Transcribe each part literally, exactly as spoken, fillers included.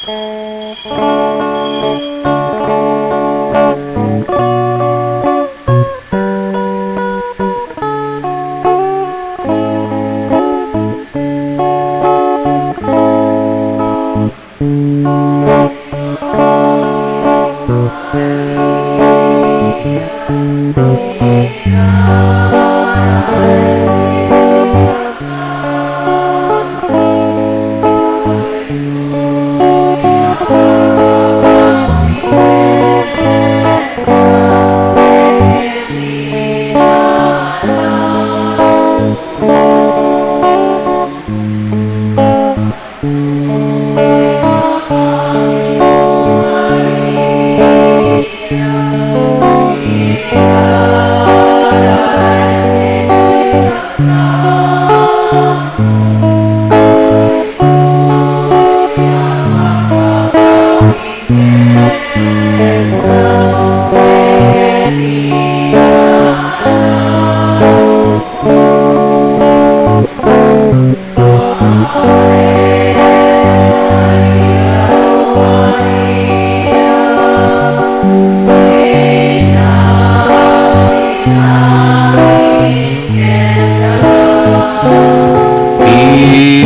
Ti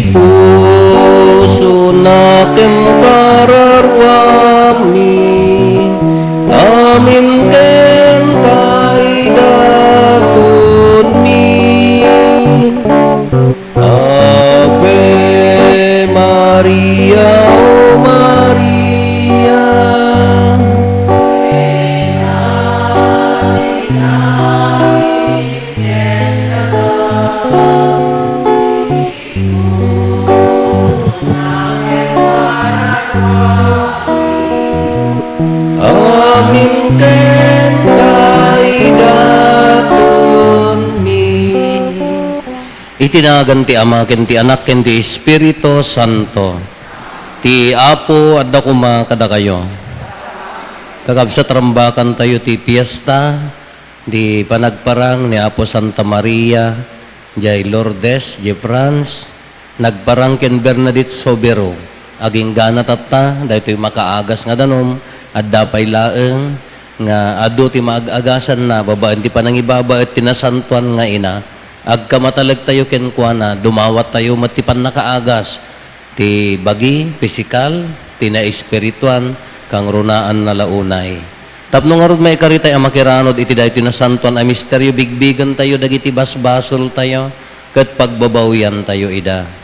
pusona ken kararuami, amin ken kaidatonmi. Ave Maria, O Maria. Amin ken kaidatonmi. Iti nagan ti Ama, ken ti Anak, ken ti Espiritu Santo. Ti Apo adda koma kadakayo. Kakabsat, rambakantayo ti fiesta, ti panagparang ni Apo Santa Maria, jay Lourdes, jay France, nagparang ken Bernadette Soubirous. Aginggana tatta, daytoy makaagas nga danum, adda pay laeng nga adu ti maag-agasanna babaen ti panangibabaet ti nasantoan nga ina. Agkamatalegtayo kenkuana, dumawattayo met ti pannakaagas, ti bagi, pisikal, ti naespirituan, kangrunaanna la unay. Tapno ngarud maikaritay a makiranud iti daytoy nasantoan a misterio, bigbigentayo dagiti basbasoltayo ket pagbabawiantayo ida.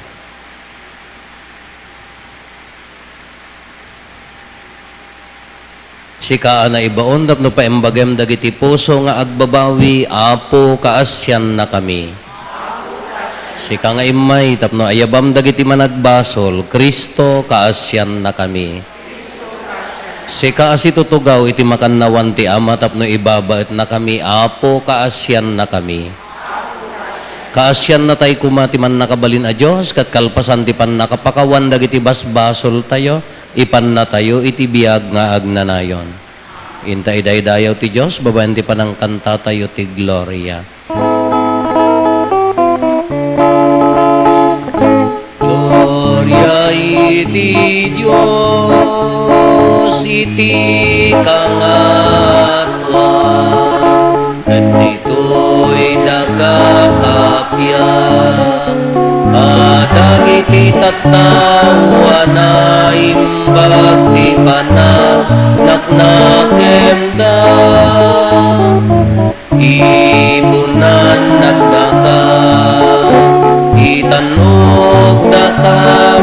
Sika a naibaon tapno paimbagem dagiti puso nga agbabawi, Apo, kaasiannakami. Sika nga immay tapno ayabam dagiti managbasol, Cristo, kaasiannakami. Sika a situtugaw iti makannawan ti Ama tapno ibabaetnakami, Apo, kaasiannakami. Kaasiannatay koma ti Mannakabalin a Dios, ket kalpasan ti pannakapakawan dagiti basbasoltayo, ipannatayo iti biag nga agnanayon. Inta idaydayaw ti Dios babaen ti panangkantatayo ti Gloria. Gloria iti Dios iti kangatoan, ket ditoy daga kappia, kadagiti tattao a naimbag ti pananaknakemda. Ibunan nagdaga ti tannogdaka,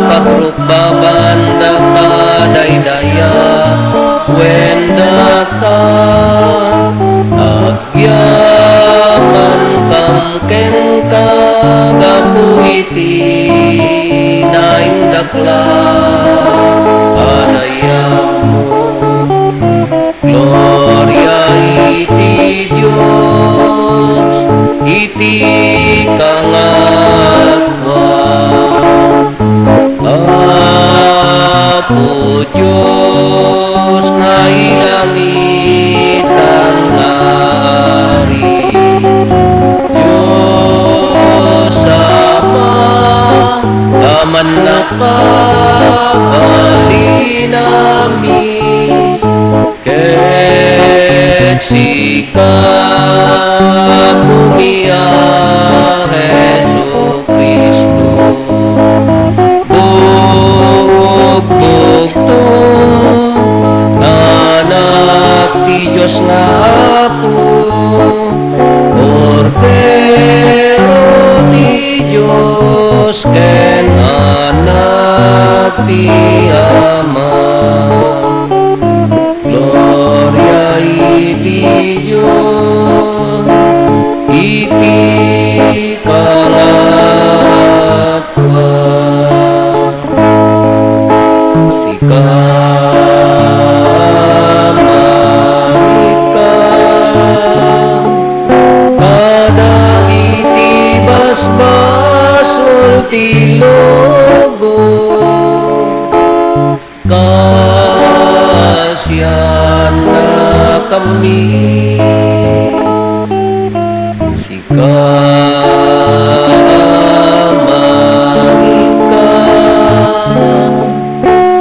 pagrukbabandaka, daydayawen daka, agyamankam kenka gapu iti naindaklan a dayagmo. Gloria iti Dios iti kangatoan. Apo Dios, nailangitan nga Ari, Dios Ama a mannakabalin nami, ket sika, Apomi a Jesu-Cristo. Bugbugto, Anak ti Dios nga Apo, Kordero ti Dios ken Anak ti Ama. Gloria iti Dios iti kangatoan. Sika, Ama, ikkan kadagiti basbasol ti lubong. Kaasiannakami. Sika, Ama, ikkan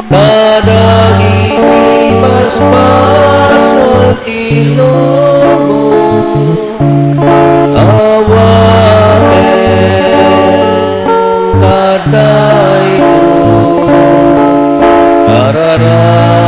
kadagiti basbasol ti lubong. Awaten kadayto, arararawmi.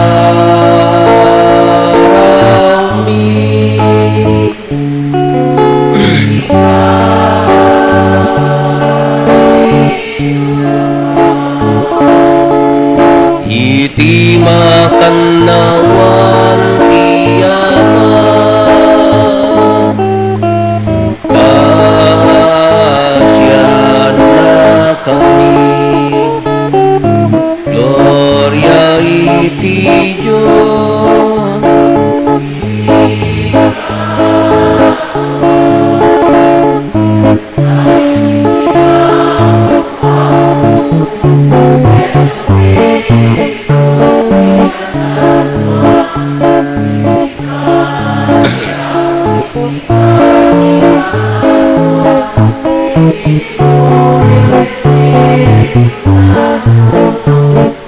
Iti makannawan ti Ama, kaasiannakami. Gloria iti Dios.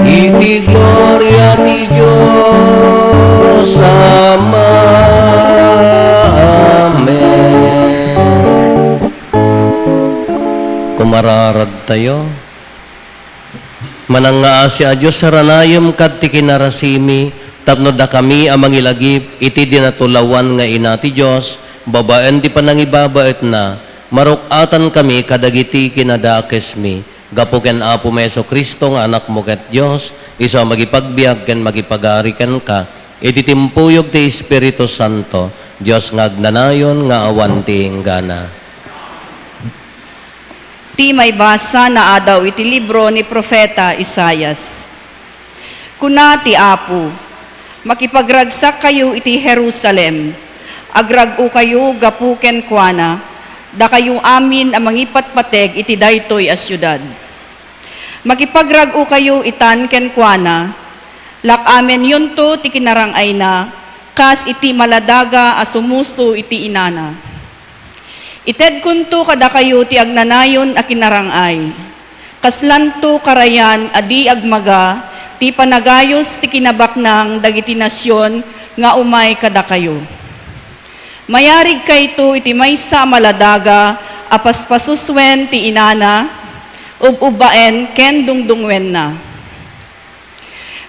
Iti gloria ti Dios Ama. Amen. Kumararadtayo. Manangngaasi a Dios, saranayem kad ti kinarasimi tapno dakami a mangilagip iti dinatulawan nga ina ti Dios, babaen ti panangibabaetna, maruk-atankami kadagiti kinadakesmi. Gapu ken Apomi Jesu-Cristo nga Anakmo ket Dios, isu a mangipagbiag ken mangipagari kenka, iti timpuyog ti Espiritu Santo, Dios nga agnanayon nga awan ti inggana. Ti maibasa naadaw iti libro ni Profeta Isaias. Kuna ti Apo, "Makipagragsakkayo iti Jerusalem, agrag-okayo gapu kenkuana, dakayo amin a mangipatpateg iti daytoy a siudad. Makipagrag-okayo itan kenkuana, lak-amenyonto ti kinarang-ayna, kas iti maladaga a sumuso iti inana." Itedkonto kadakayo ti agnanayon a kinarang-ay. Kaslanto karayan a di agmaga ti panagayus ti kinabaknang dagiti nasion nga umay kadakayo. Mayarigkayto iti maysa a maladaga a paspasusuen ti inana, ub-ubbaen ken dungdunguenna.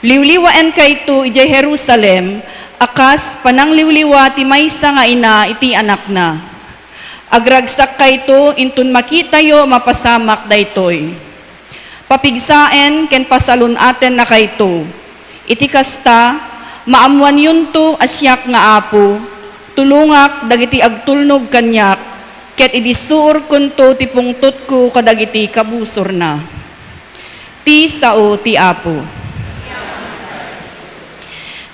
Liwliwaenkayto idiay Jerusalem a kas panangliwliwa ti maysa nga ina iti anakna. Agragsakkayto inton makitayo a mapasamak daytoy. Papigsaen ken pasalun-atennakayto. Iti kasta, maammoanyonto a siak nga Apo, tulongak dagiti agtulnog kaniak, ket idissuorkonto ti pungtotko kadagiti kabusorna. Ti sao ti Apo.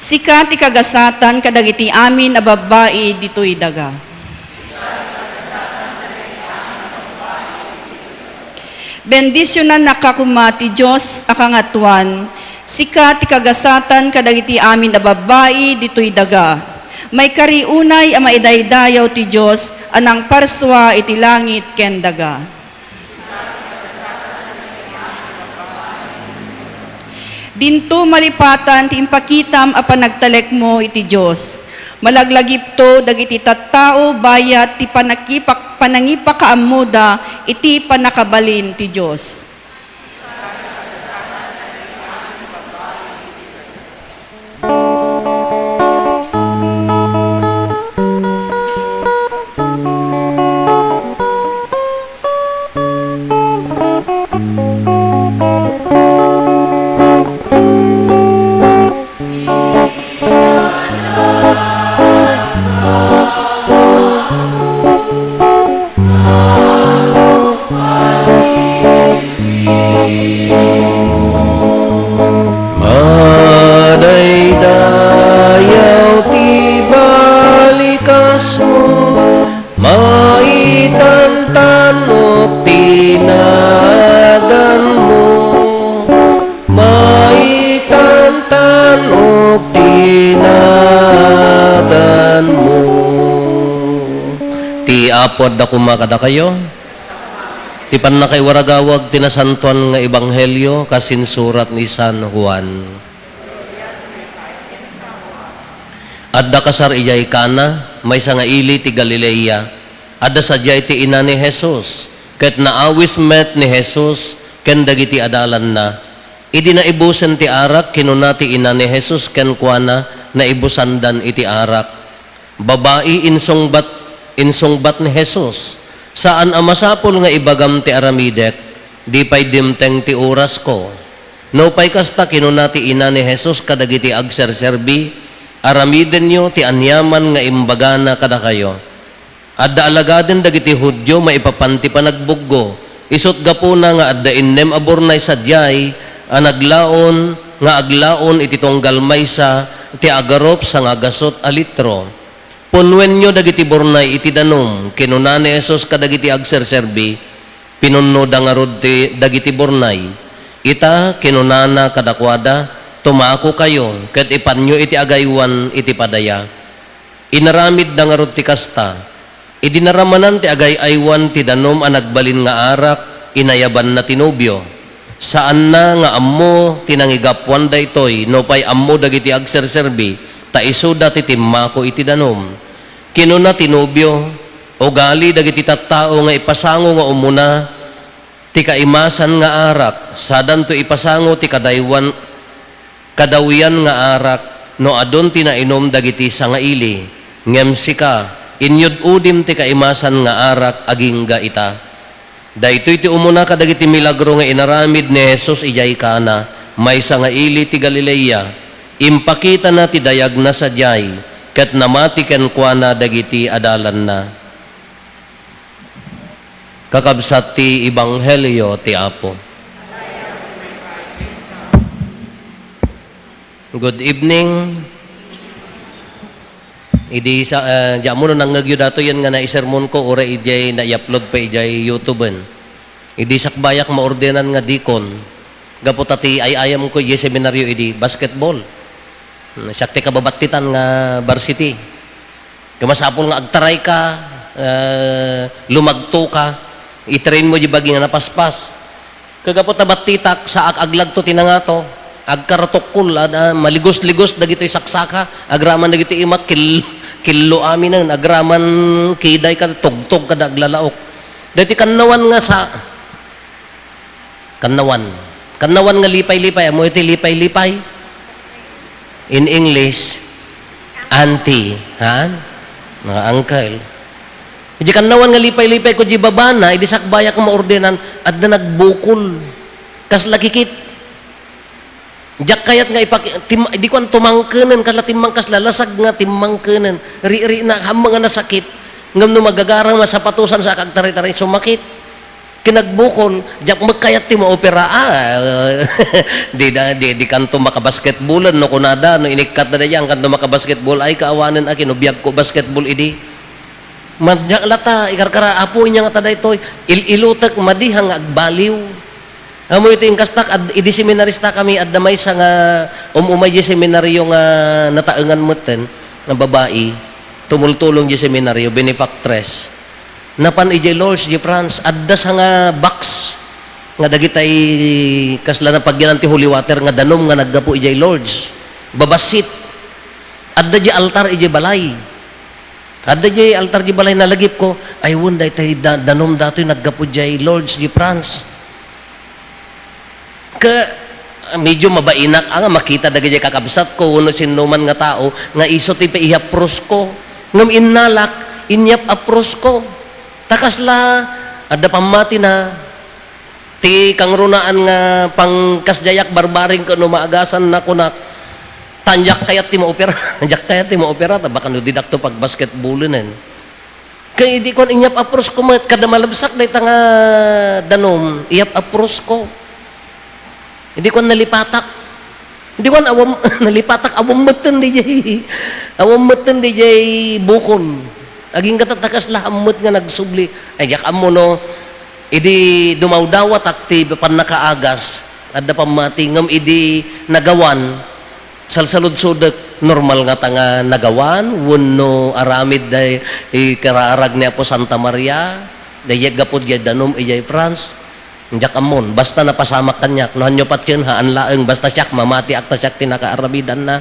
Sika ti kagasatan kadagiti amin a babbai ditoy daga. Bendisionannaka koma ti Dios a Kangatoan, sika ti kagasatan kadagiti amin a babbai ditoy daga. Maikari unay a maidaydayaw ti Dios a nangparsua iti langit ken daga. Dinto malipatan ti impakitam a panagtalekmo iti Dios. Malaglagipto dagiti tattao bayat ti panakipak-, panangipakaammoda iti pannakabalin ti Dios. Madaydayaw ti balikasmo, maitantanok ti naganmo, maitantanok ti naganmo. Ti Apo adda koma kadakayo. Ti pannakaiwaragawag ti nasantoan nga ebanghelio kas insurat ni San Juan. Adda kasar idiay Cana, maysa nga ili ti Galilea. Adda sadiay ti ina ni Jesus, ket naawis met ni Jesus ken dagiti adalanna. Idi naibusen ti arak, kinuna ti ina ni Jesus kenkuana, naibusandan iti arak. Babai, insungbat, insungbat ni Jesus, "Saan a masapul nga ibagam ti aramidek, di pay dimteng ti orasko." Nupay kasta, kinuna ti ina ni Jesus kadagiti agserserbi, "Aramidenyo ti aniaman nga imbagana kadakayo." Adda alagaden dagiti Judio maipapan ti panagbuggo, isut' gapuna nga adda innem a burnay sadiay a naglaon nga aglaon iti tunggal maysa ti agarup sangagasut a litro. "Punnuenyo dagiti burnay iti danum," kinuna ni Jesus kadagiti agserserbi. Pinunnoda ngarud ti, dagiti burnay. "Ita," kinunana kadakuada, "tumakokayo, ket ipanyo iti agaywan iti padaya." Inaramidda ngarud ti kasta. Idi naramanan ti agay-aywan ti danum a nagbalin nga arak, inayabanna ti nobio. Saanna nga ammo ti nangigapuan daytoy, nupay ammo dagiti agserserbi, ta isuda ti timmako iti danum. Kinuna ti nobio, "Ugali dagiti tattao nga ipasango nga umuna ti kaimasan nga arak, sadanto ipasango ti kadaywan, kadawian nga arak, no adun ti nainum dagiti sangaili. Ngem sika, inyud udim ti kaimasan nga arak agingga ita." Daytoy ti umuna kadagiti milagro nga inaramid ni Jesus idiay Cana, maysa nga ili ti Galilea. Impakitana ti dayagna sadiay, ket namati kenkuana dagiti adalanna. Kakabsat ti ebanghelio ti Apo. Good evening. Idi sa, eh, di ammo no nangngegyo datoyen nga naisermonko, uray idiay nai-upload pa idiay YouTube-en. Idi sakbayak maordenan nga dikon, gapu ta ti ay-ayamko idiay seminaryo idi basketball. Hmm, siak ti kababattitan nga varsity. Kaya masapul nga agtarayka, eh, lumagtoka, i-train mo di bagi nga napaspas. Kagapu ta battitak, saak aglagto ti nangato, agkaratokkol, ad-, ah, maligos-ligos dagitoy saksaka, agraman dagitoy imak, kil-, killo aminen, agraman kiday ka, tugtog kada aglalaok. Dagitoy kannawan nga sa-, Kannawan. Kannawan nga lipay-lipay. Ammo iti lipay-lipay? In English, auntie. Ha? Mga uncle. Iti kannawan nga lipay-lipay ko di babana, idi sakbayak nga maordenan, adda nagbukol. Kasla kikit. Diak kayat nga ipak-, tim-, di kuan tumangkenen, kasla timmang-, kasla lasag nga timmangkenen. Ri-, ri-, na, hamma nga nasakit. Ngem no magagarang, masapatosan sa agtaray-taray, sumakit. Kinagbukol, diak met kayat ti maopera. Ah, di da, di, di kanto makabasketballen, no kunada, no inikkat da diyan, kanto makabasketball, ay kaawanen aki, no biag ko basketball idi. Madyak lata, ikarkara, "Apo, inya nga ta daytoy?" Il-ilutek, madi nga agbaliw. Ammo iti inkastak, ad-, idi seminarista kami, adda maysa nga um-umay di seminaryo nga nataengan metten, nga babai, tumultulong di seminaryo, benefactress. Napan idiay Lourdes, di France, adda sa nga box. nga dagitay kasla napagyanan ti holy water nga danum nga naggapu idiay Lourdes. Babassit. Adda diay altar idiay balay. Adda diay altar idiay balay, nalagipko, "Ay, wen, daytay da-, danum datoy naggapu idiay Lourdes, idiay France." Ka, medyo mabainak, ah, nga makita dagiti kakabsatko wenno sinnoman nga tao nga isu ti paiyaprusko. Ngem innalak, inyap-aprusko. Ta kasla, adda pammatina, ti kangrunaan nga pangkasdiayak barbareng ken no maagasan na kunak, "Tan, diak kayat ti maopera." Diak kayat ti maopera, ta baka no didakto pagbasketballenen. Kay idi kuan, inyap-aprusko met, kada malabsak dayta nga danum, iyap-aprusko. Idi kuan, nalipatak. Idi kuan, awam-, nalipatak, awam metten didiay, awam metten didiay bukol. Agingga ta kasla ammet nga nagsubli. Ay, diak ammo no, idi dumawdawatak ti pannakaagas, adda pammati, ngem idi nagawan, salsaludsodek, normal ngata nga nagawan wenno aramid day ikararag ni Apo Santa Maria, daydiay gapu diay danum idiay France. Diak ammon, basta napasamak kaniak. No hanyo patien, haan laeng, basta siak, mamatiak ta siak ti nakaaramidanna.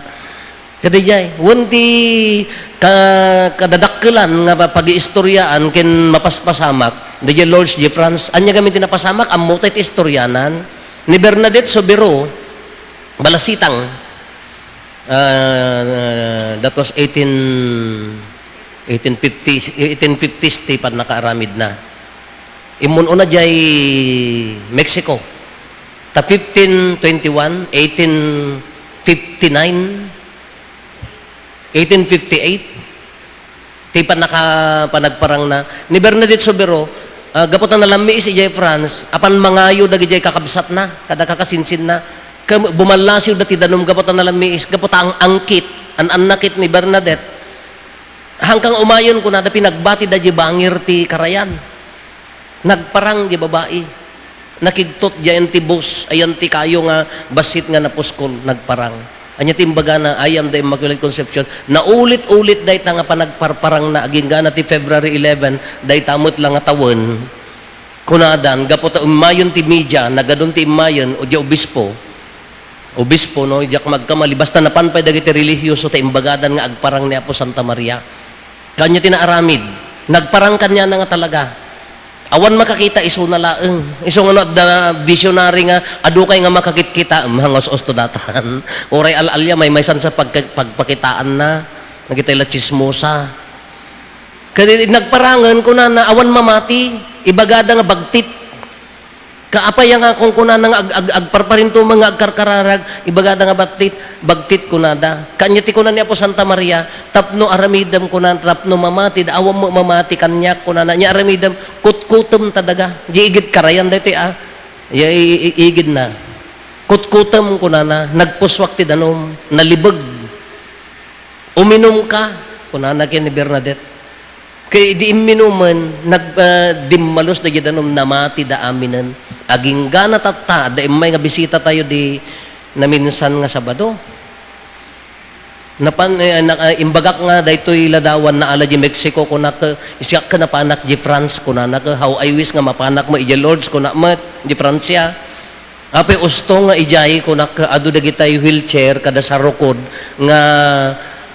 Kadaydiay, wen ti ka-, kadadakkelan nga pa-, pagiistoriaan ken mapaspasamak, daydiay Lourdes, diay France, ania gamin ti napasamak, ammo tayo ti istorianan. Ni Bernadette Soubirous, Balasitang, ah, that was eighteen, eighteen fifty, eighteen fifties ti pannakaaramidna. Immun-una diay Mexico. Ta fifteen twenty-one, eighteen fifty-nine, eighteen fifty-eight, ti pannaka-, panagparangna. Ni Bernadette Soubirous, ah, gapu ta nalammiis idiay France, apan mangayo dagidiay kakabsatna, kada kakasinsinna. Ket bumallasiwda ti danum gapu ta nalammiis, gapu ta ang-, angkit, an-annakit ni Bernadette. Hangkan umayen, kunada, pinagbatida diay bangir ti karayan. Nagparang diay babai. Nakigtot diay ayan ti bus, ayan ti kayo nga bassit nga napuskol, nagparang. Ania ti imbagana, "I am the Immaculate Conception." Naulit-ulit dayta nga panagparparangna, aginggana ti February eleven, dayta met la nga tawen. Kunadan, gapu ta immayen ti media, nagadun ti immayen, o diay obispo, obispo, no, diak magkamali, basta napan pay dagiti relihiyoso ta imbagadan nga agparang ni Apo Santa Maria. Kanya ti naaramid. Nagparang kaniana nga talaga. Awan makakita, isuna laeng. Isu nga no adda visionary nga, "Adu kay nga makakitkita," em, hangus-usto datan. Uray al-alia, maymaysan sa pagka-, pagpakitaanna. Nagitay la chismosa. Kadi nagparangen, kunana, "Awan mamati." Ibagada nga bagtit. Kaapay nga kunkunana nga ag-, ag-, agparparintumeng nga agkarkararag, ibagada nga bagtit, bagtit kunada. Kanya ti kuna ni Apo Santa Maria, "Tapno aramidem," kunana, "tapno mamati, da awan met mamati kaniak," kunana. "Nya aramidem, kutkutem ta daga." Di igid karayan daytoy, ah. Ya i-, i-, igid na. "Kutkutem," kunana, "nagpussuak ti danum, nalibeg." "Uminumka," kunana ken ni Bernadette. Ket idi imminumen, nag-, ah, dimmalus dagiti danum, namati da aminen. Aginggana tatta, adda immay nga bisita tayo di naminsan nga Sabado. Napan-, eh, na-, ah, imbagak nga daytoy ladawan naala di Mexico, kunak, "Siak ket napanak di France," kunana, "How I wish nga mapanak mo idiay Lourdes," kunak met, di Francia. Apay usto nga idiay, kunak, adu dagitay wheelchair kada sarukod nga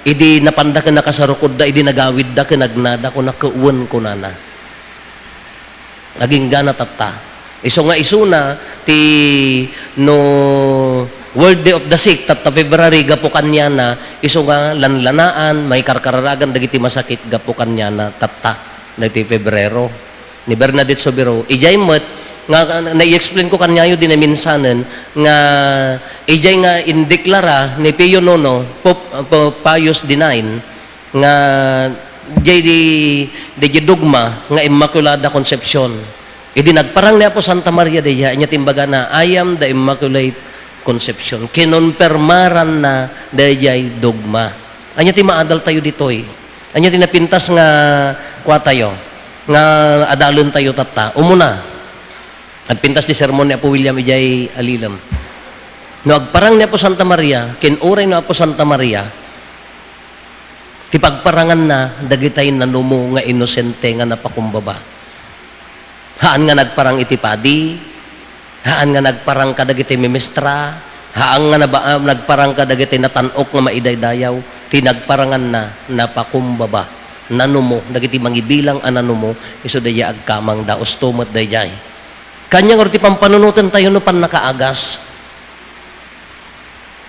idi napanda ken nakasarukodda, idi nagawidda ken nagnada, kunak, wen, kunana. Aginggana tatta. Isu nga isuna ti no World Day of the Sick, tatta February, gapu kaniana, isu nga lanlanaan, maikarkararagan dagiti masakit gapu kaniana tatta, dagiti Febrero. Ni Bernadette Soubirous. Idiay met nga, nga nai-explain ko kaniayo di naminsanen nga idiay nga indeklara ni Pio nono, Pope, Pope Pius the ninth, nga diay di, di, di dogma nga Immaculada Concepcion. Idi nagparang ni Apo Santa Maria daydiay, ania ti imbagana, "I am the Immaculate Conception." Kinonpermaranna daydiay dogma. Ania ti maadal tayo ditoy? Ania ti napintas nga kua tayo, nga adalen tayo tatta? Umuna, agpintas ti sermon ni Apo William idiay Alilem. No agparang ni Apo Santa Maria, ken uray no Apo Santa Maria, ti pagparanganna dagitay nanumo nga inosente nga napakumbaba. Haan nga nagparang iti padi, Haan nga nagparang kadagiti ministra, haan nga naba-, ah, nagparang kadagiti natan-ok nga maidaydayaw, ti nagparanganna, napakumbaba, nanumo, dagiti mangibilang a nanumo, isu daydiay agkamangda, usto met daydiay. Kaniana ngarud ti pampanunotentayo no pannakaagas?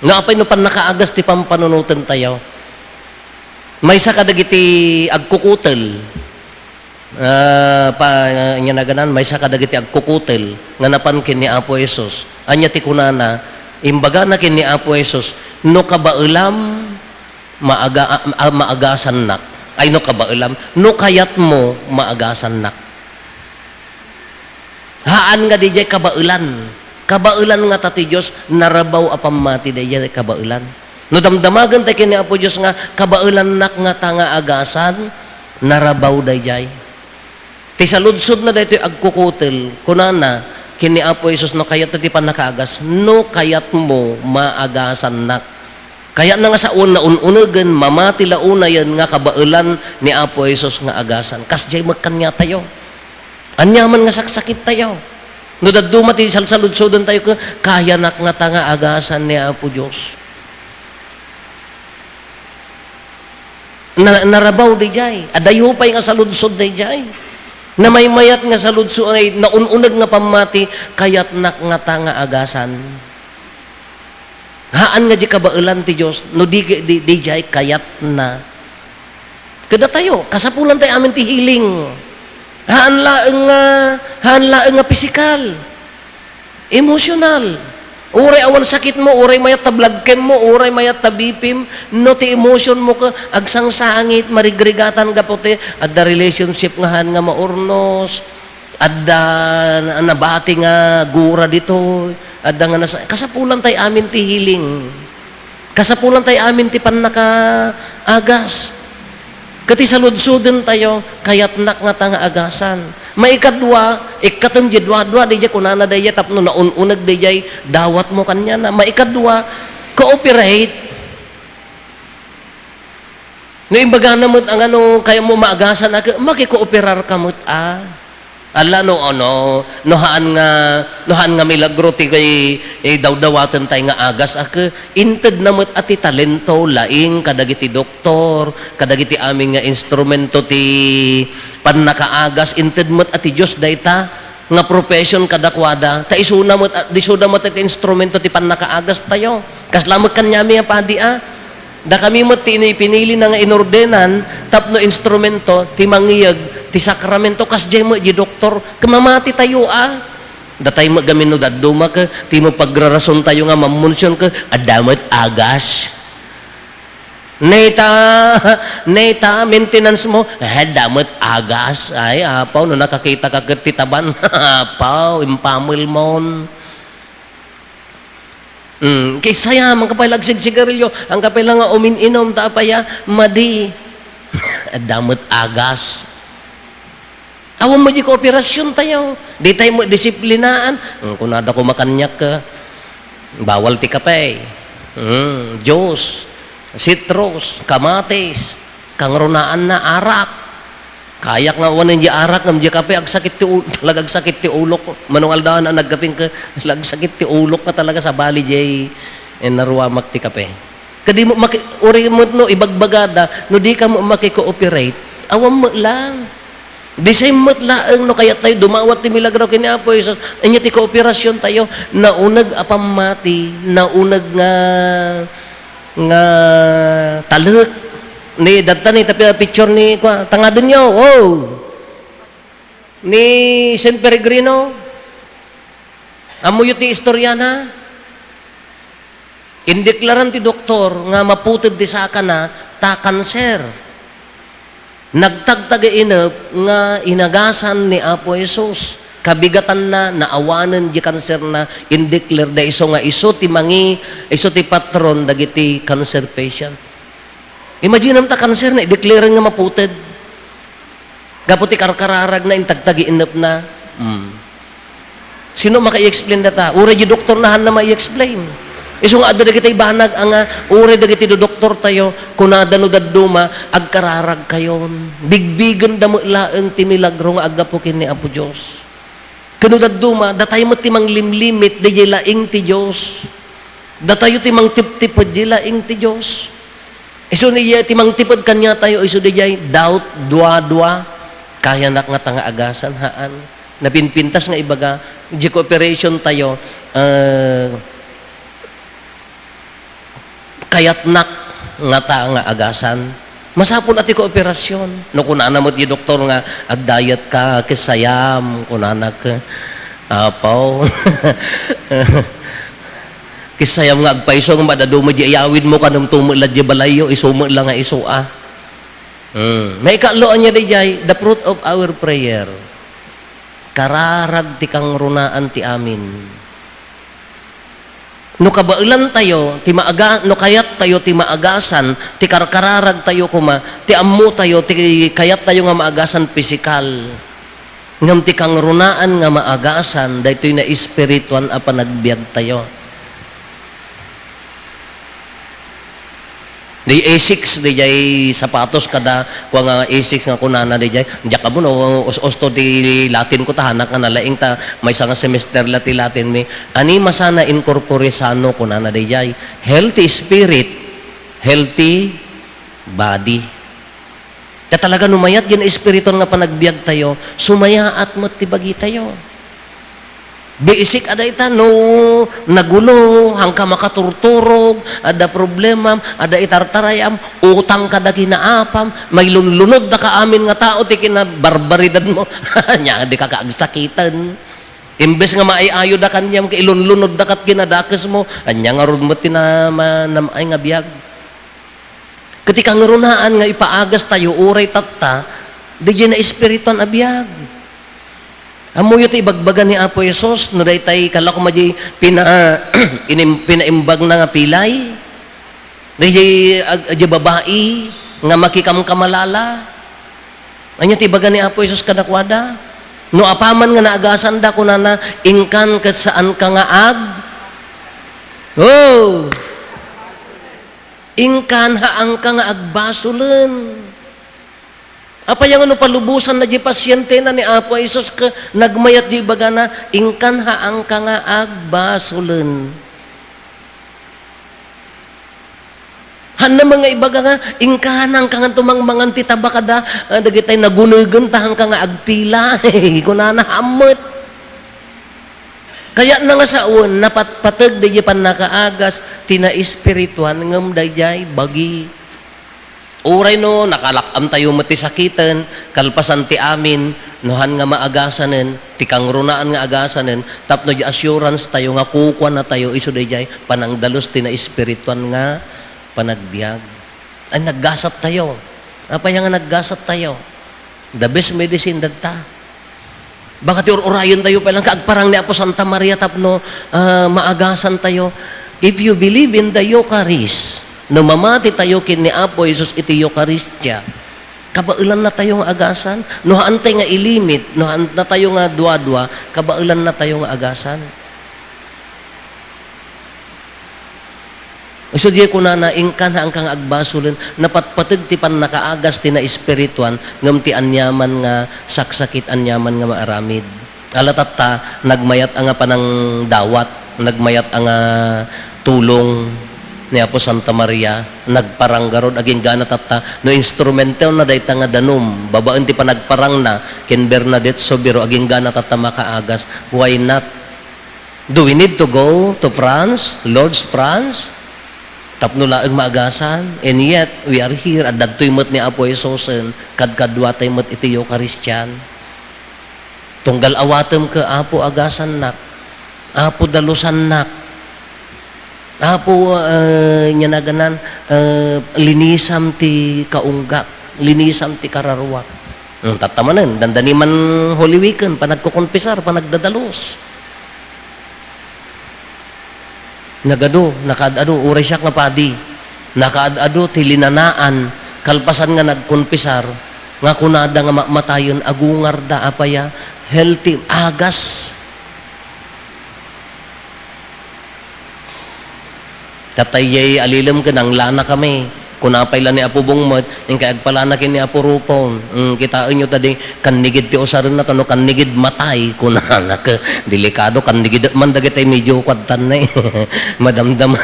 Nga apay no pannakaagas ti pampanunotentayo? Maysa kadagiti agkukutel, ah, pa-, ania naganan, maysa kadagiti agkukutel nga napan ken ni Apo Jesus. Ania ti kunana? Imbagana ken ni Apo Jesus, "No kabaelam, maaga-, a-, a-, maagasannak." Ay, no kabaelam, no kayatmo, maagasannak. Haan nga didiay kabaelan. Kabaelan ngata ti Dios, narabaw a pammati daydiay kabaelan. No damdamagentayo ken ni Apo Dios nga kabaelannak ngata nga agasan, narabaw daydiay. Ti saludsodna daytoy agkukutel, kunana ken ni Apo Jesus, no kayatna ti pannakaagas, "No kayatmo, maagasannak." Kayatna nga sawen, naun-unegen, mamati la unayen nga kabaelan ni Apo Jesus nga agasan. Kasdiay met kaniatayo. Aniaman nga saksakittayo. No dadduma ti salsaludsodentayo ket, "Kayanak ngata nga agasan ni Apo Dios." Na-, narabaw daydiay. Adayo pay nga saludsod daydiay. Namaymayat nga saludsod, ay, naun-uneg nga pammati, "Kayatnak ngata nga agasan." Haan nga di kabaelan ti Dios, no di, di, di jay kayatna. Kadatayo, kasapulantay amin ti healing. Haan laeng nga, haan laeng nga pisikal, emosyonal. Uray awan sakitmo, uray mayat ta blood chemmo, uray mayat ta B P M, no ti emosyonmo ket agsangsangit, marigrigatan gapu ti adda relationship nga haan nga maurnos. Adda na-, nabati nga gura ditoy, adda nga nasa-, kasapulantay amin ti healing. Kasapulantay amin ti pannakaagas. Ket ti saludsodentayo, kayatnak ngata nga agasan. Maikadua, ikkatem di duadua, daydiay kunana daydiay tapno naun-uneg daydiay dawatmo kaniana. Maikadua, cooperate. No imbagana met a nga no kayatmo maagasan a ket, makikooperarka met a. Ala no, ano, no haan nga, no haan nga milagro ti kay, eh, dawdawatentay nga agas a ket, intedna met a ti talento, laing kadagiti doktor, kadagiti amin nga instrumento ti pannakaagas, inted met a ti Dios dayta. Nga profession kadakuada, ta isuna met, isuda met ti instrumento ti pannakaagastayo. Kasla met kaniami a padi a. Dakami met ti ini-, pinilina nga inordenan tapno instrumento ti mangiyeg ti sakramento, kasdiay met di doktor, ket mamatitayo a. Datay met gamin no dadduma ket ti mapagrarasontayo nga mammunsion ket adda met agas. Neta, neta, maintenance mo, eh, adda met agas. Ay, apaw, no nakakita ka ket ti taban, apaw, impamel mon. Mm, kaysa ya, mangkapay la agsigsigarilyo, angkapay la nga umin-inom, ta apay a, madi. Adda met agas. Awan met di kooperasiontayo. Ditay met disiplinaan. Hmm, kunada koma kaniak, eh, bawal ti kape. Hmm, juice, citrus, kamatis, kangrunaanna, arak. Kayak nga awanen di arak ngem di kape, agsakit ti ul-, talaga agsakit ti ulok. Mano nga aldawan a nagkapeng ka, agsakit ti ulok nga talaga sabali di, eh, naruamak ti kape. Kadi mo maki-, uray met no ibagbagada, no di ka mo maki-cooperate, awan met lang. The same met laeng no kayat tayo dumawat ti milagro ken ni Apo Jesus, ania ti kooperasiontayo, nauneg a pammati, nauneg nga, nga talek. Ni, dadta ni, tapi-, picture ni, kwa, tangadenyo, oh! Ni San Peregrino, ammoyo ti istoriana? Indeklaran ti doktor nga maputed ti sakana ta kanser. Nagtagtagainep nga inagasan ni Apo Jesus. Kabigatanna, naawanen di kanserna, indeklarada isu nga isu ti mangi-, isu ti patron dagiti cancer patient. Imaginam ta kanser na, ideklara nga maputed. Gapu ti karkararagna, intagtagiinepna. Hmm. Sino maka-i-explain data? Uray di doktor na, hanna ma-i-explain. Isu nga adda dagiti banag a nga, uray dagiti dodoktortayo, kunada no dadduma, agkararagkayon. Bigbigenda met laeng ti milagro nga aggapu ken ni Apo Dios. Ken no dadduma, datayo met ti manglimlimit daydiay laing ti Dios. Datayo ti mangtiptiped diay laing ti Dios. Isu ni ti mangtiped kaniatayo, isu daydiay doubt, dua-dua, kayanak ngata nga agasan, haan. Napinpintas nga ibaga, di cooperation tayo, eh, kayatnak ngata nga agasan. Masapul a ti kooperasyon. No kunana met ti doktor nga, "Ag-diet ka, kessayam," kunana ket, "Apo, kessayam nga agpayso nga madaduma di ayawidmo, kanem tumet la di balayyo, isu met la nga isu a." Hmm. Maikaallo ania daydiay, the fruit of our prayer. Kararag ti kangrunaan ti amin. No kabaelantayo ti maaga-, no kayattayo ti maagasan, ti karkararagtayo koma, ti ammotayo, ti kayattayo nga maagasan pisikal, ngem ti kangrunaan nga maagasan, daytoy naespirituan a panagbiagtayo. Di Asics, di jay sapatos kada, kua nga Asics nga kunana di jay, "Diak ammo no, us-, usto ti Latin ko, ta hanak nga nalaing ta, maysa nga semester la ti Latin mi." "Anima sana in corpore sano," kunana di jay. Healthy spirit, healthy body. Ta talaga no mayat diay espirituan nga panagbiagtayo, sumayaat met ti bagitayo. Biisik a dayta, no nagulo, haanka makaturturog, adda problemam, adda itartarayam, utang kada kinaapam, mailunlunod daka amin nga tao ti kinabarbaridadmo. Ania, dika kaagsakiten. Imbes nga maay-ayo da kaniam, ket ilunlunod da kat kinadakesmo, ania ngarud met ti na-, ma-, nam-ay nga biag. Ket ti kangrunaan nga ipaagastayo, uray tatta, di jay naespirituan a biag. Ammoyo ti ibagbaga ni Apo Jesus, no daytay kala koma di pina-, inim-, pinaimbagna nga pilay, di jay ag-, di babai nga makikamkamalala. Ania ti ibaga ni Apo Jesus kadakuada? No apaman nga naagasanda, kunana, "Inkan ket saanka nga ag-," oh! "Inkan haanka nga agbasolen." Apay nga no palubosanna di pasientena ni Apo Jesus ket nagmayat di ibagana, "Inkan haanka nga agbasolen." Haanna nga ibaga nga, "Inkan haanka nganto mangmangan ti tabak kada, ah, dagitay nagunegen ta haanka nga agpila." Kunana, haan met. Kayatna nga sawen, napatpateg di pannakaagas ti naespirituan, ngem daydiay bagi. Uray no, nakalak-amtayo met ti sakiten, kalpasan ti amin, no haan nga maagasanen, ti kangrunaan nga agasanen, tapno di assurance tayo nga kukuanatayo isu daydiay panangdalus ti naespirituan nga panagbiag. Ay, naggasattayo. Apay nga naggasattayo? The best medicine dagta. Baka ti ur-urayentayo pay lang ka agparang ni Apo Santa Maria tapno, ah, maagasantayo. If you believe in the Eucharist, no mamatitayo ken ni Apo Jesus iti Eukaristia, kabaelannatayo nga agasan. No haantay nga ilimit, no haannatayo nga duadua, kabaelannatayo nga agasan. Isu diay kunana, "Inkan haanka nga agbasolen." Napatpateg ti pannakaagas ti naespirituan, ngem ti aniaman nga saksakit, aniaman nga maaramid. Ala tatta, nagmayat a nga panangdawat, nagmayat a nga tulong ni Apo Santa Maria, nagparang garud, agingga na tatta, no instrumentona dayta nga danum, babaen ti panagparangna ken Bernadette Soberón, agingga na tatta makaagas. Why not? Do we need to go to France, Lourdes, France? Tapno laeng maagasan? And yet, we are here. Adda ditoy met ni Apo Jesusen, kadkaduatay met iti Eucharistian. Tunggal awatem ket, "Apo, agasannak. Apo, dalusannak. Apo, eh, nia naganan, eh, linisam ti kaunggak. Linisam ti kararuak." Hmm, tatta manen, dandani man Holy Weekend, panagkukonfesar, panagdadalus. Nagadu, nakaad-adu, uray siak nga padi. Nakaad-adu ti linanaan, kalpasan nga nagkonfesar, nga kunada nga mamatayen, agungarda, apaya, healthy, agas. Tatayay alilem ken nanglana kami. Kuna pay la ni Apo Bungmet, inkay agpalana ken ni Apo Rufo, "Mm, kitaenyo ta di kannigid ti usarenna, ta no kannigid, matay," kunana. Ket delikado, kannigid man dagiti medyo kuadtan na eh. Madamdama.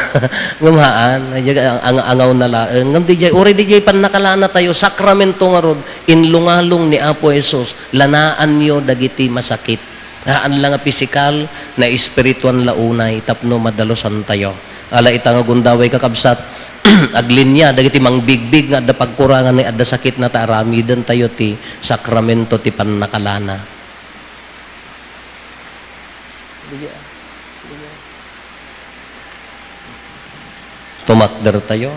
Ngem haan, ang, ang, angawna laeng. Ngem didiay, uray didiay pannakalana tayo, sakramento ngarud, inlungalung ni Apo Jesus, lanaanyo dagiti masakit. Haan la nga pisikal, naespirituan la unay tapno madalusantayo. Ala ita nga gundaway, kakabsat, aglinia dagiti mangbigbig nga adda pagkurangan, adda sakitna, ta aramidentayo ti sakramento ti pannakalana. Tumakdertayo.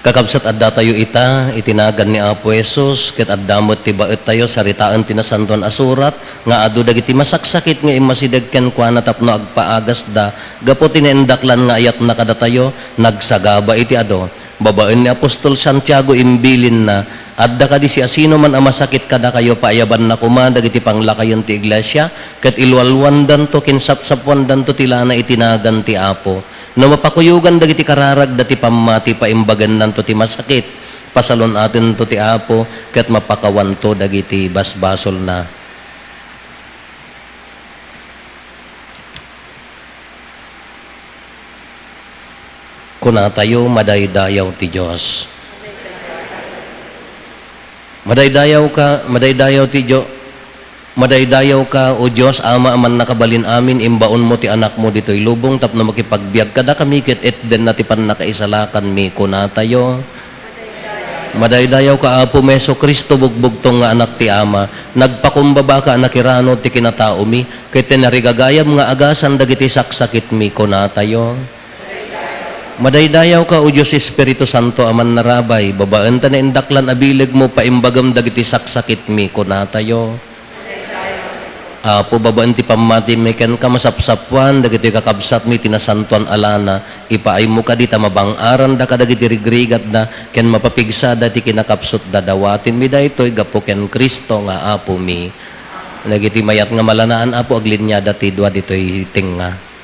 Kakabsat, addatayo ita iti nagan ni Apo Jesus, ket adda met ti baettayo saritaen ti Nasantoan a Surat nga adu dagiti masaksakit nga immasideg kenkuana tapno agpaagasda gapu ti naindaklan nga ayatna kadatayo, nagsagaba iti adu. Babaen ni apostol Santiago, imbilinna, "Adda kadi siasinoman a masakit kadakayo, paayabanna koma dagiti panglakayen ti iglesia, ket ilualwandanto ken sapsappuandanto ti lana iti nagan ti Apo." No mapakuyogan dagiti kararagda ti pammati, paimbagennanto ti masakit, pasalun-atento ti Apo, ket mapakawanto dagiti basbasolna. Kunatayo, madaydayaw ti Dios. Madaydayaw ka, madaydayaw ti Dio-, madaydayaw ka, O Dios, Ama a mannakabalin amin, imbaonmo ti Anakmo ditoy lubong tapno makipagbiag kadakami ket itdenna ti pannakaisalakanmi, kunatayo. Madaydayaw ka, Apo, Jesu-Cristo, bugbugtong nga Anak ti Ama, nagpakumbaba ka a nakirano ti kinataomi, ket ti narigagayam nga agasam dagiti saksakitmi, kunatayo. Madaydayaw ka, O Dios Espiritu Santo a mannarabay, babaen ta naindaklan a bilegmo, paimbagam dagiti saksakitmi, kunatayo. Apo, babaen ti pammatimi kenka, masapsappuan dagiti kakabsatmi ti nasantoan a lana, ipaaymo kadi ta mabang-aranda kadagiti rigrigatda ken mapapigsada ti kinakapsutda. Dawatenmi daytoy gapu ken Cristo nga Apomi. Dagiti mayat nga malanaan, Apo, agliniada ti dua ditoy tengnga.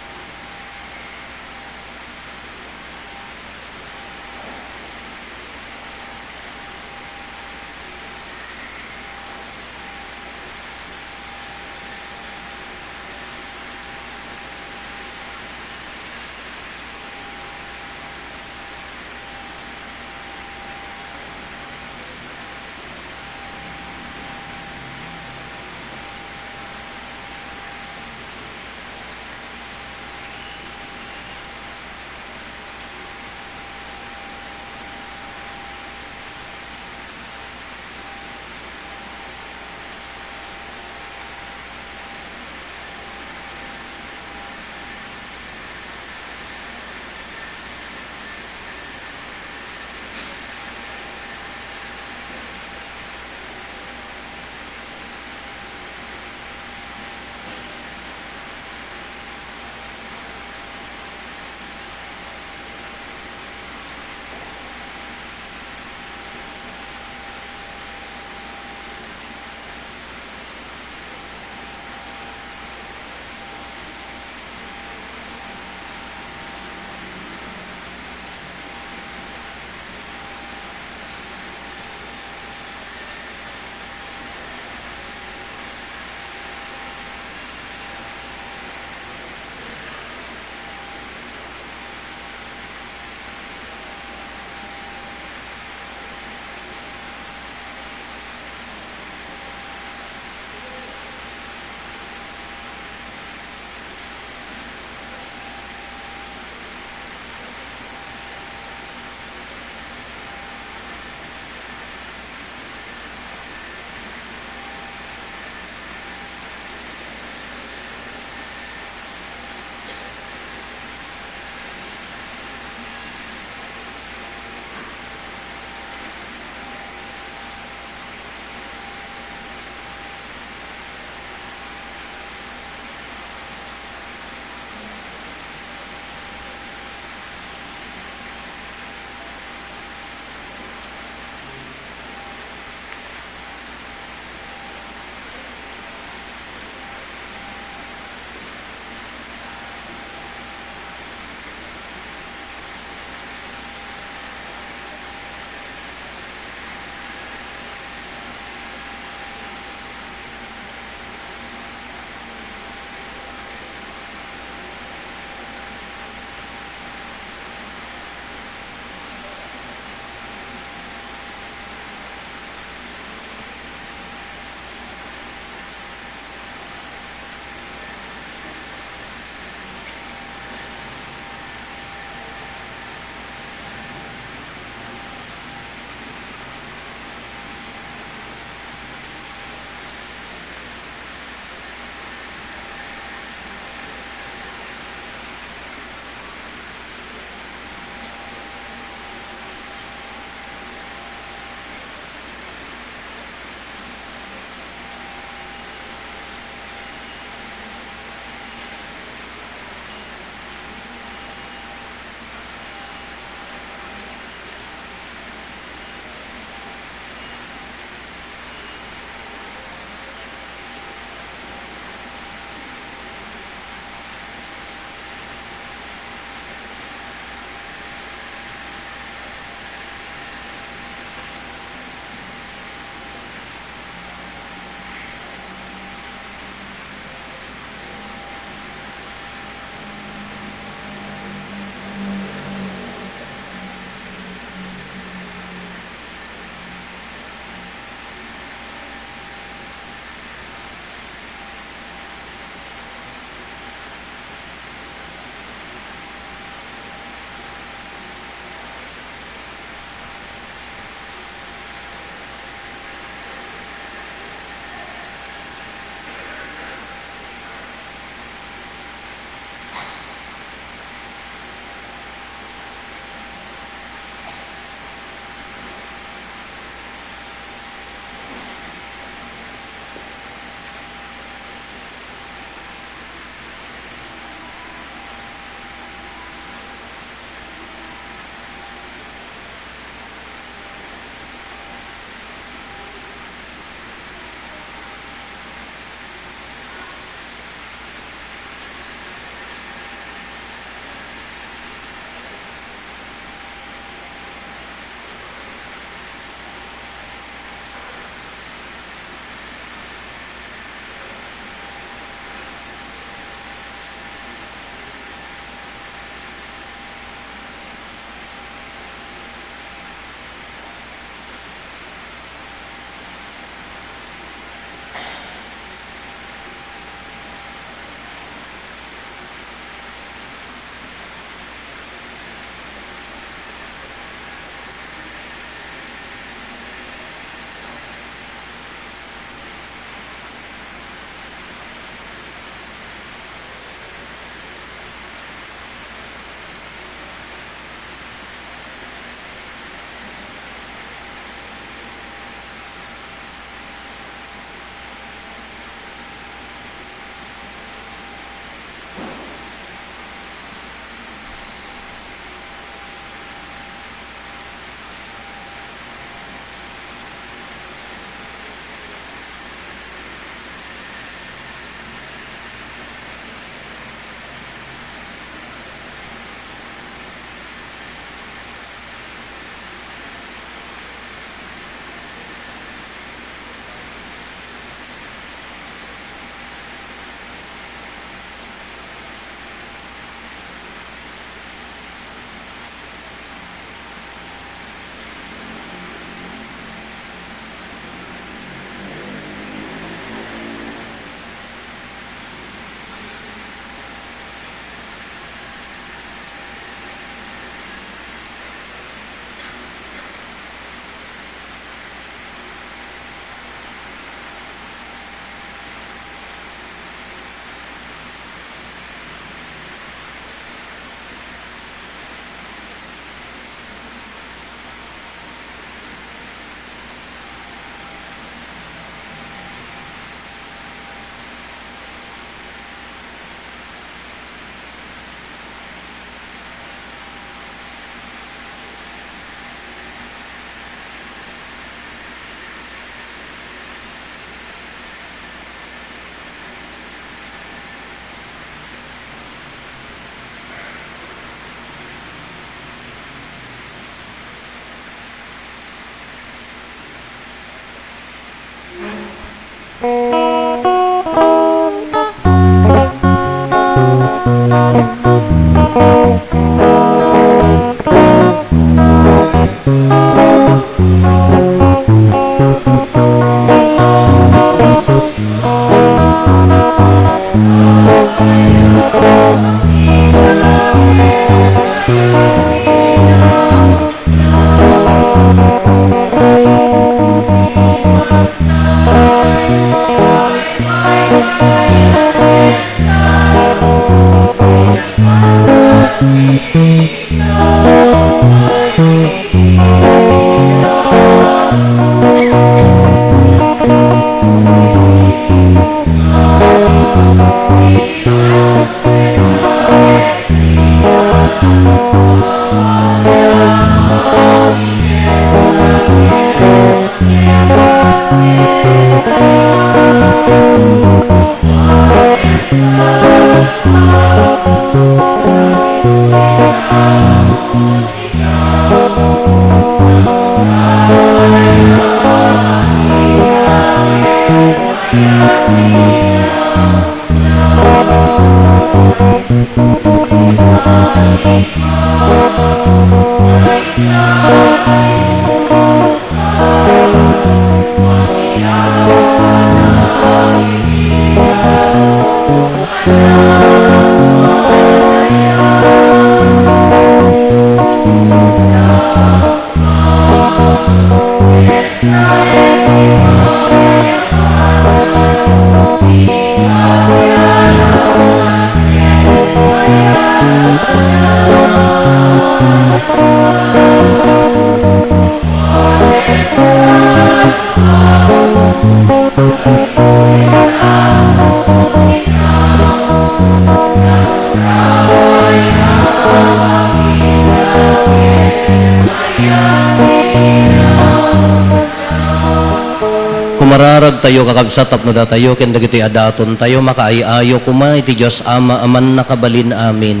Kumararagtayo, kakabsat, tapno datayo ken dagitoy a datontayo makaay-ayo koma iti Dios Ama a Mannakabalin-amin.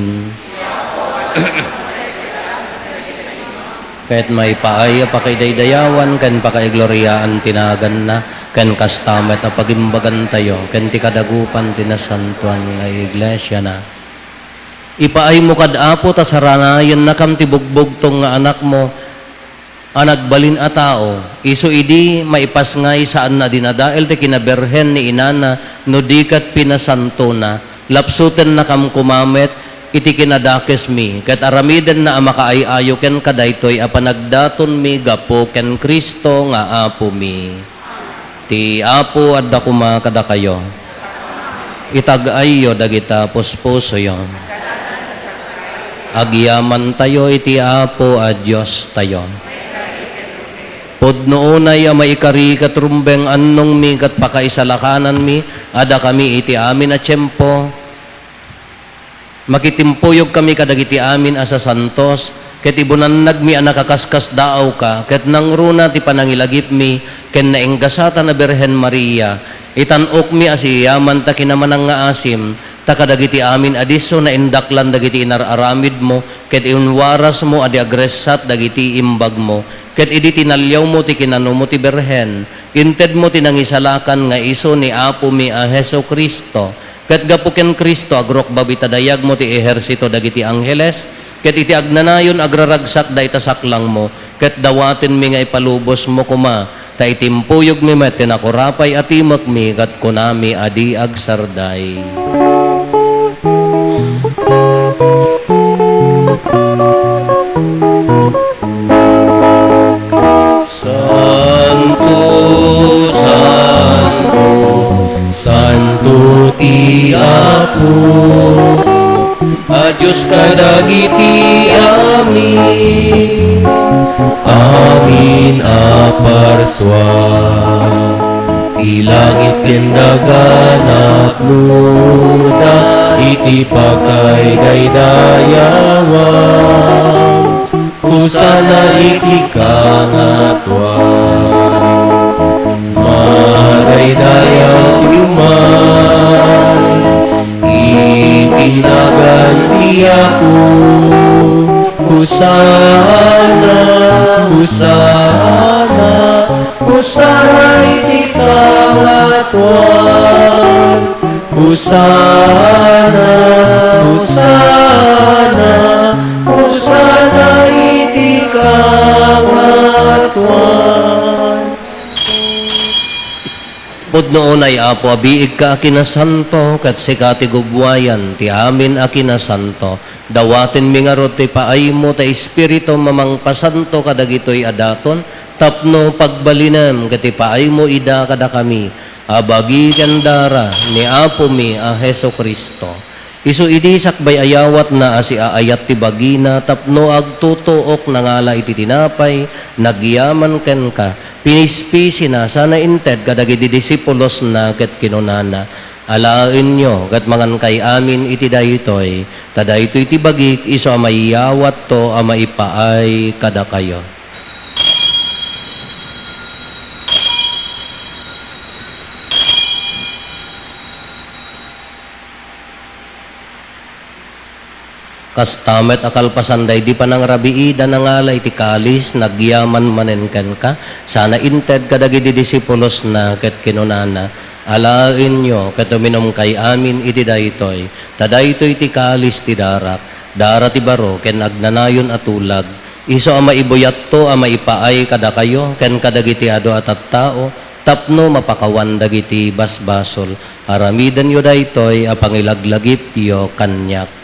Ket maipaay a pakaidaydayawan ken pakaigloriaan ti naganna, ken kasta met a pagimbagantayo ken ti kadagupan ti nasantoan nga iglesiana. Ipaaymo kad Apo ta saranayennakam ti bugbugtong nga anakmo a nagbalin a tao, isu idi maipasngay saanna a dinadael ti kinabirhen ni inana no di ket pinasantona. Lapsutennakam koma met iti kinadakesmi, ket aramidenna a makaay-ayo kenka daytoy a panagdatonmi gapu ken Cristo nga Apomi. Ti Apo adda koma kadakayo. Itag-ayyo dagita puspusoyo. Agyamantayo iti Apo a Diostayo. Pudno unay a maikari ket rumbeng annongmi ket pakaisalakananmi a dakami iti amin a tiempo. Makitimpuyogkami kadagiti amin a sasantos, ket ibunannagmi a nakaskasdaawka, ket nangruna ti panangilagipmi ken naenggasatan a Birhen Maria. Itan-okmi a siyaman ta kinamanangngaasem, ta kadagiti amin a disso naindaklan dagiti inar-aramidmo, ket inwarasmo a di agressat dagiti imbagmo, ket idi tinaliawmo ti kinanumo ti Birhen, intedmo ti nangisalakan nga isu ni Apomi a Jesu-Cristo. Ket gapu ken Cristo, agrukbab ita dayagmo ti ehersito dagiti angheles, ket iti agnanayon agraragsakda ita saklangmo, ket dawatenmi nga ipalubosmo koma, ta itimpuyogmi met ti nakurapay a timekmi ket kunami a di agsarday. Santo, santo, santo ti Apo, a Dios kadagiti amin, amin a parsua. Ti langit ken daga napnoda iti pakaidaydayawan. Hosanna iti kangatoan. Madaydayaw ti umay iti nagan ti Apo. Hosanna, Hosanna, Hosanna iti kangatoan. Hosanna, Hosanna, Hosanna iti kangatoan. Pudno unay, Apo, a biigka a kinasanto, ket sika ti gubbuayan ti amin a kinasanto. Dawatenmi ngarud ti paaymo ta Espiritum a mangpasanto kadagitoy a daton, tapno pagbalinem ket ipaaymo ida kadakami a bagi ken dara ni Apomi a Jesu-Cristo. Isu idi sakbay a yawatna a siaayat ti bagina tapno agtutuok, nangala iti tinapay, nagyaman kenka, pinispisina sana inted kadagiti disipulosna ket kinunana, Alaenyo ket mangankay amin iti daytoy, ta daytoy ti bagik isu a mayawatto a maipaay kadakayo. Kasta met a kalpasan daydi panangrabiida, nangala iti kalis, nagyaman manen kenka, sana inted kadagiti disipulosna, ket kinunana, "Alaenyo ket uminumkay amin iti daytoy, ta daytoy ti kalis ti darak, dara ti baro ken agnanayon a tulag, isu a maibuyatto a maipaay kadakayo ken kadagiti adu a tattao tapno mapakawan dagiti basbasol. Aramidenyo daytoy a pangilaglagipyo kaniak."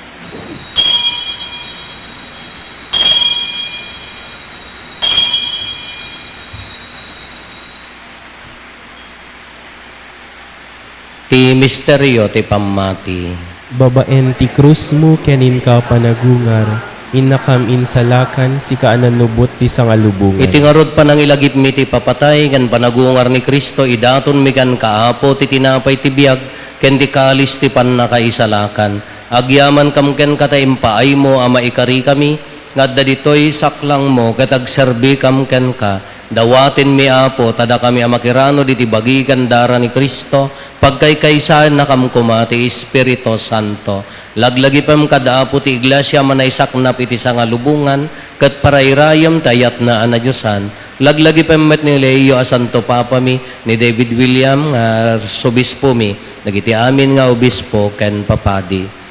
Ti misterio ti pammati. Babaen ti krusmo ken inka panagungar, innakam insalakan, sika a nanubot ti sangalubongan. Iti ngarud, panangilagipmi ti ipapatay ken panagungar ni Cristo, idatonmi kenka, Apo, ti tinapay ti biag ken ti kalis ti pannakaisalakan. Agyamankam kenka ta impaaymo a maikarikami nga adda ditoy saklangmo ket agserbikam kenka. Dawatenmi, Apo, ta dakami a makiranod iti bagi ken dara ni Cristo, pagkaykaysaennakam koma ti Espiritu Santo. Laglagipem kad Apo ti Iglesia a manaysaknap iti sangalubongan ket parairayem ti ayatna a nadiosan. Laglagipem met ni Leo a Santo Papami, ni David William nga Arsobispomi, dagiti amin nga obispo ken papadi.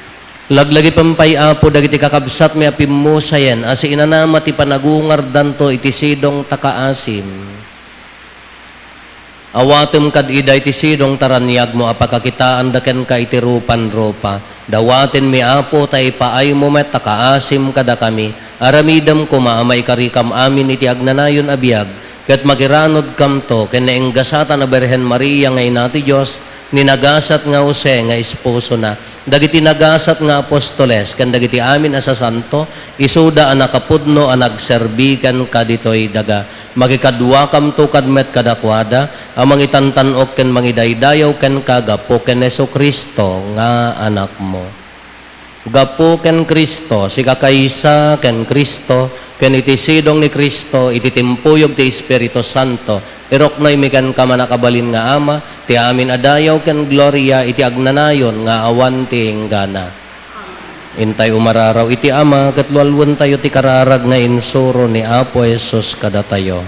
Laglagipem pay, Apo, dagiti kakabsatmi a pimmusayen a siinanama ti panagungardanto iti sidong ta kaasim. Awatem kad ida iti sidong ta raniagmo a pakakitaanda kenka iti rupan rupa. Dawatenmi, Apo, ta ipaaymo met a kaasim kadakami. Aramidem koma a maikarikam amin iti agnanayon a biag, ket makiranodkamto ken naenggasatan a Birhen Maria nga Ina ti Dios, ni nagasat nga Jose nga esposona, dagiti nagasat nga apostoles, ken dagiti amin a sasanto, isuda a nakapudno a nagserbi kenka ditoy daga. Makikaduakamto kad met kadakuada a mangitantan-ok ken mangidaydayaw kenka gapu ken Jesu-Cristo nga Anakmo. Gapu ken Cristo, sikakaysa ken Cristo, ken iti sidong ni Cristo, iti timpuyog ti Espiritu Santo, iruknoymi kenka, mannakabalin nga Ama, ti amin a dayaw ken gloria iti agnanayon nga awan ti inggana. Intay umararaw iti Ama, ket lualuentayo ti kararag nga insuro ni Apo Jesus kadatayo.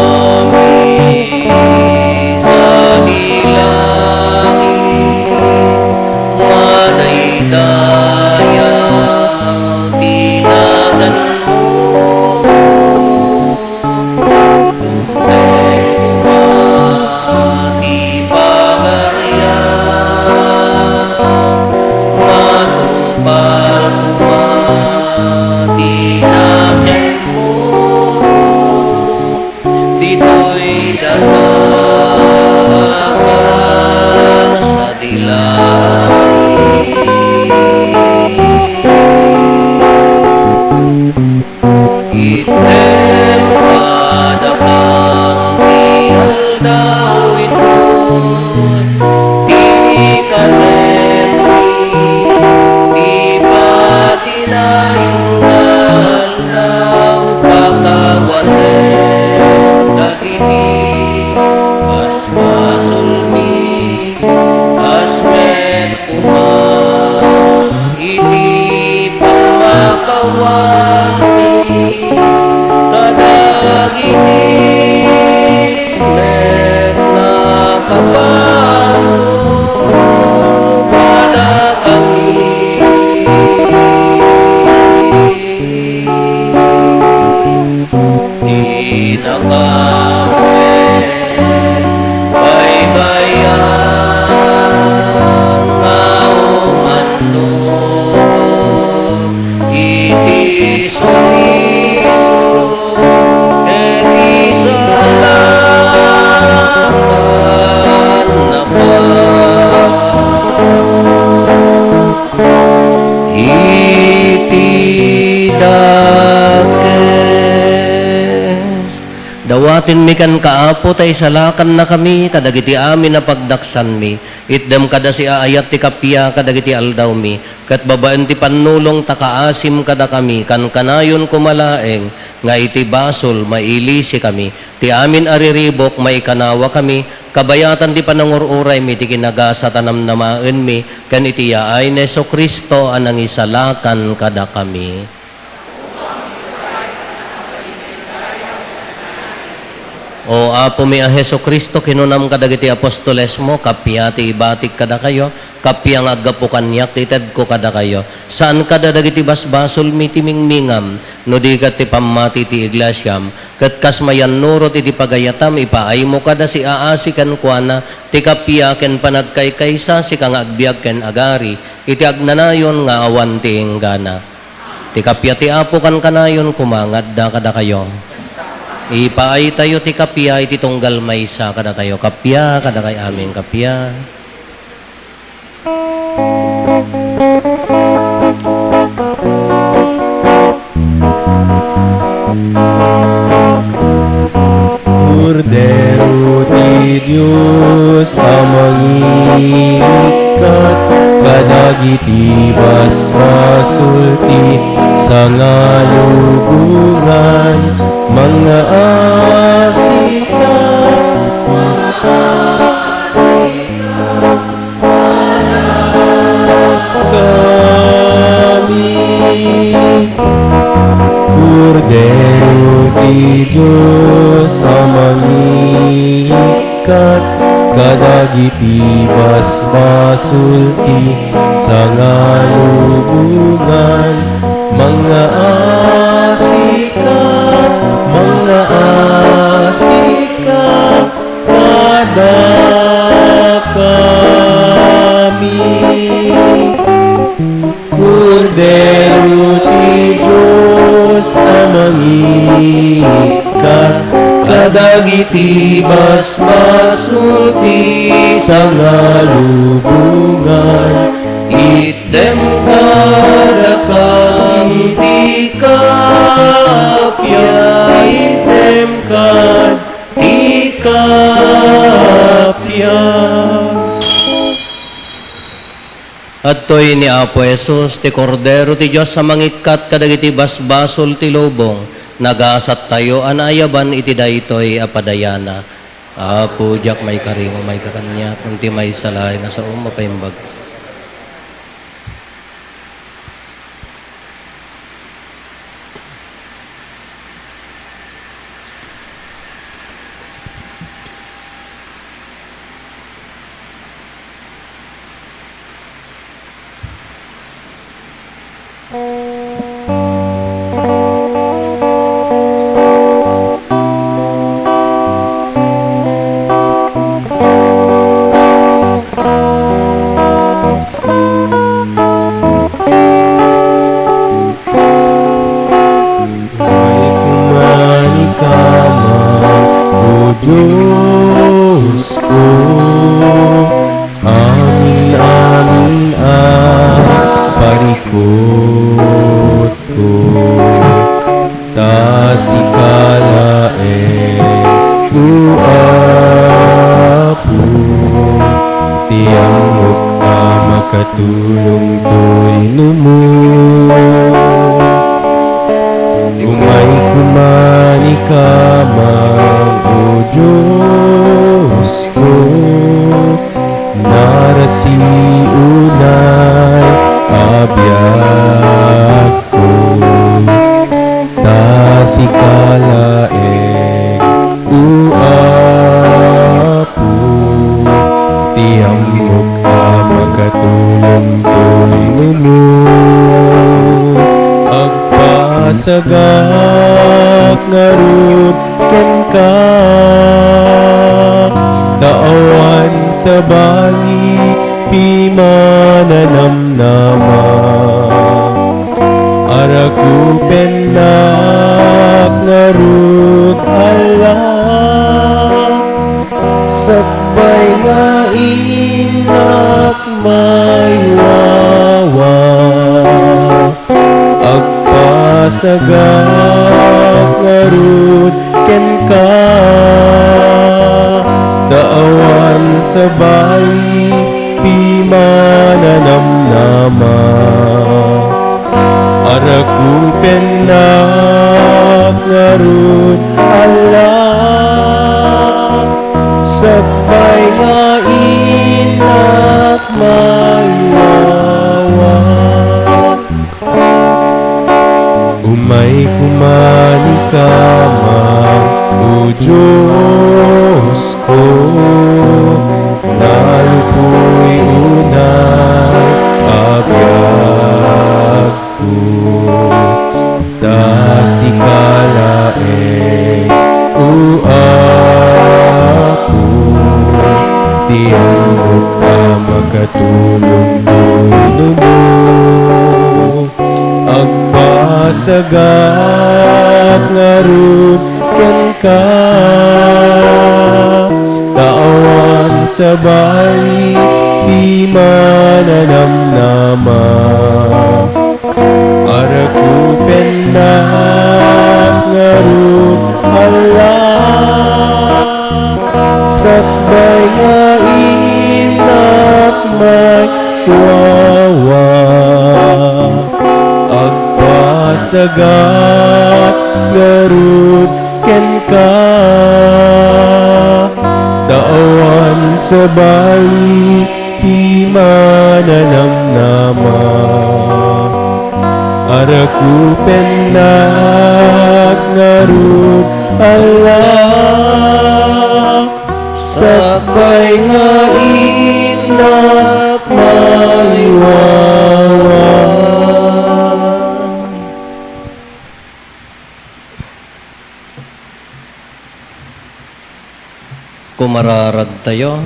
Amin. Sadi langit, madaydayaw ti naganmo. Tumbek koma ti pagarian, matungpal koma ti naganmo. Ditoy daga a kas sadi langit. Itdem kadakam ti aldaw itoy, ti kanem, ti pati naingngan. Aldaw pakawanen dagiti basbasolmi, kas met koma iti pammakawanmi kadagiti met nakabasol kadakami. Ti nakaammo, baybay-an nga umannurot iti sumiso ket isalakannaka. Iti dakes. Dawatenmi kenka, Apo, ta isalakannakami kadagiti amin a pagdaksanmi. Itdem kada siaayat ti kappia kadagiti aldawmi. Ket babaen ti pannulong ta kaasim kadakami, kankanayon koma laeng nga iti basol, mailisikami. Ti amin a riribuk, maikanawakami, kabayatan ti panangur-uraymi, ti kinagasat a namnamaenmi, ken iti yaay ni Jesu-Cristo a nangisalakan kadakami. O Apomi a Jesu-Cristo, kinunam kadagiti apostolesmo, kappia ti ibatik kadakayo, kappia nga aggapu kaniak ti itedko kadakayo. Saan kada dagiti basbasolmi ti mingmingam, no di ket ti pammati ti iglesiam, ket kas mayannurot iti pagayatam, ipaaymo kada siaasi kenkuana ti kappia ken panagkaykaysa, sika nga agbiag ken agari iti agnanayon nga awan ti inggana. Ti kappia ti Apo kankanayon koma nga adda kadakayo. Ipaaytayo ti kappia iti tunggal maysa kadatayo. Kappia kadakay amin, kappia. Kordero ti Dios a mangikkat kadagiti basbasol ti sangalubongan, mangngaasika, mangngaasika kami. Kordero ti Dios a mangikkat kadagiti basbasol ti sangalubongan, mangngaasika, mangngaasika kadakami. Kordero ti Dios a mangikkat kadagiti basbasol ti sangalubongan, itdem kadakami ti kappia, itdem kad ti kappia. Adtoy ni Apo Jesus, ti Kordero ti Dios a mangikkat kadagiti basbasol ti lubong. Nagasattayo a naayaban iti daytoy a padayana. Apo, diak maikari nga umayka kaniak, ngem ti maysa laeng a saom a paimbag. Ay kumanikama, O Diosko, amin-amin a parikutko, ta sika laeng, O Apo, ti ammok a makatulong toy numo. Umay kumanikama, O Diosko, narasi unay a biagko, ta sika laeng, O Apo, ti ammok a makatulong toy numo. Agpasagak ngarud kenka, ta awan sabali, pimananamnama. Arakupennak ngarud, Allah, sakbay nga innak maywawa. Agpasagak ngarud kenka, ta awan sabali, pimananamnama. Arekupennak ngarud, Allah, sakbay nga innak maiwawa. Umay kuman ikaman, O Diosko, nalupoy unay a biag ko, ta sika laeng, O Apo, ti ammok a makatulong wenno mo. Agpasagak ngarud kenka, ta awan sabali ti mananamnama. Arekupennak ngarud, Allah, sakbay nga innak maiwawa. Agpasagak ngarud kenka, ta awan sabali ti mananamnama. Arekupennak ngarud, Allah, sakbay nga innak maiwawa. Kumararagtayo.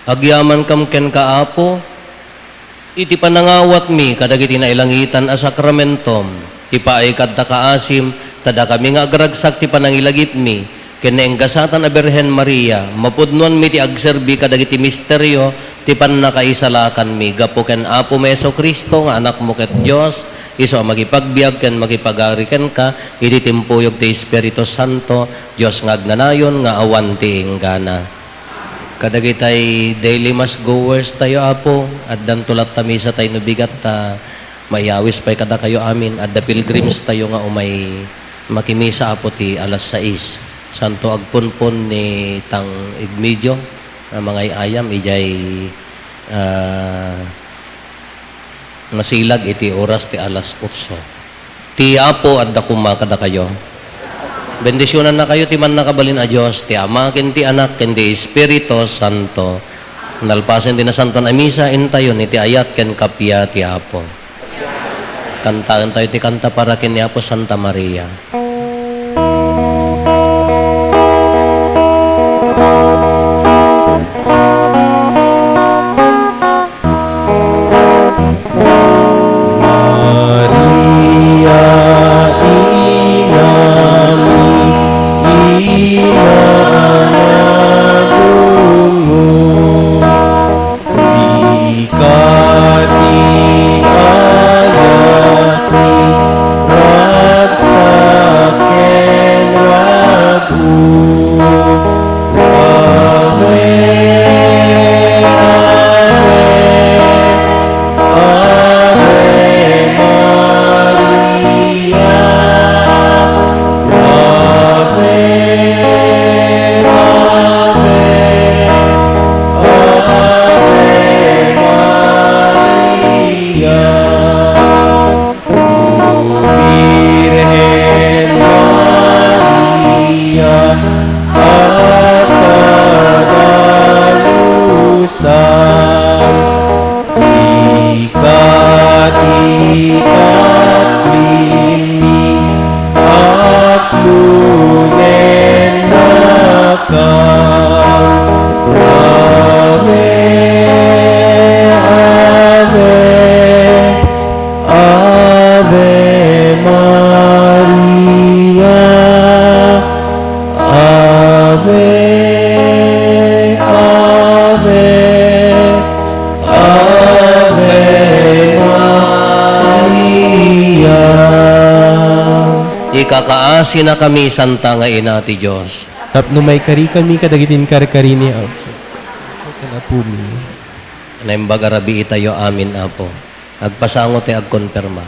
Agyamankam kenka, Apo, iti panangawatmi kadagiti nailangitan a sakramentom, ti paay kadta kaasim, ta dakami nga agragsak ti panangilagipmi ken naenggasatan a Birhen Maria, mapudnoanmi ti agserbi kadagiti misterio ti pannakaisalakanmi gapu ken Apomi Jesu-Cristo nga Anakmo ket Dios, isu a makipagbiag ken makipagari kenka iti timpuyog ti Espiritu Santo, Dios nga agnanayon nga awan ti inggana. Kadagitay daily mass goers tayo, Apo, addanto latta misa tayo no bigat ta maiyawis pay kadakayo amin. Adda pilgrims tayo nga umay makimisa, Apo, ti alas sais. Santo agpunpon ni Tang Igmedio nga mangay-ayam idiay, ah, masilag iti oras ti alas otso. Ti Apo adda koma kadakayo. Bendisionannakayo ti Mannakabalin a Dios, ti Ama, ken ti Anak, ken ti Espiritu Santo. Nalpasen ti Nasantoan a Misa, intayon iti ayat ken kappia ti Apo. Kantaentayo ti kanta para ken ni Apo Santa Maria. Maria, inami, ina nga dungngo, sika ti ayatmi, ragsak ken rag-o. Ave, Ave, Ave Maria, Ave, Ave, Ave Maria. O Birhen Maria, a kadalusan, sika ti taklinmi, aklonennaka. Ave, Ave, Ave Maria, Ave, Ave, Ave Maria. Ikakaasinakami, Santa nga Ina ti Dios. Tapno maikarikami kadagiti inkarkari ni Apo. Ken Apomi. Naimbag a rabii tayo amin, Apo. Agpasango ti agkonfirma.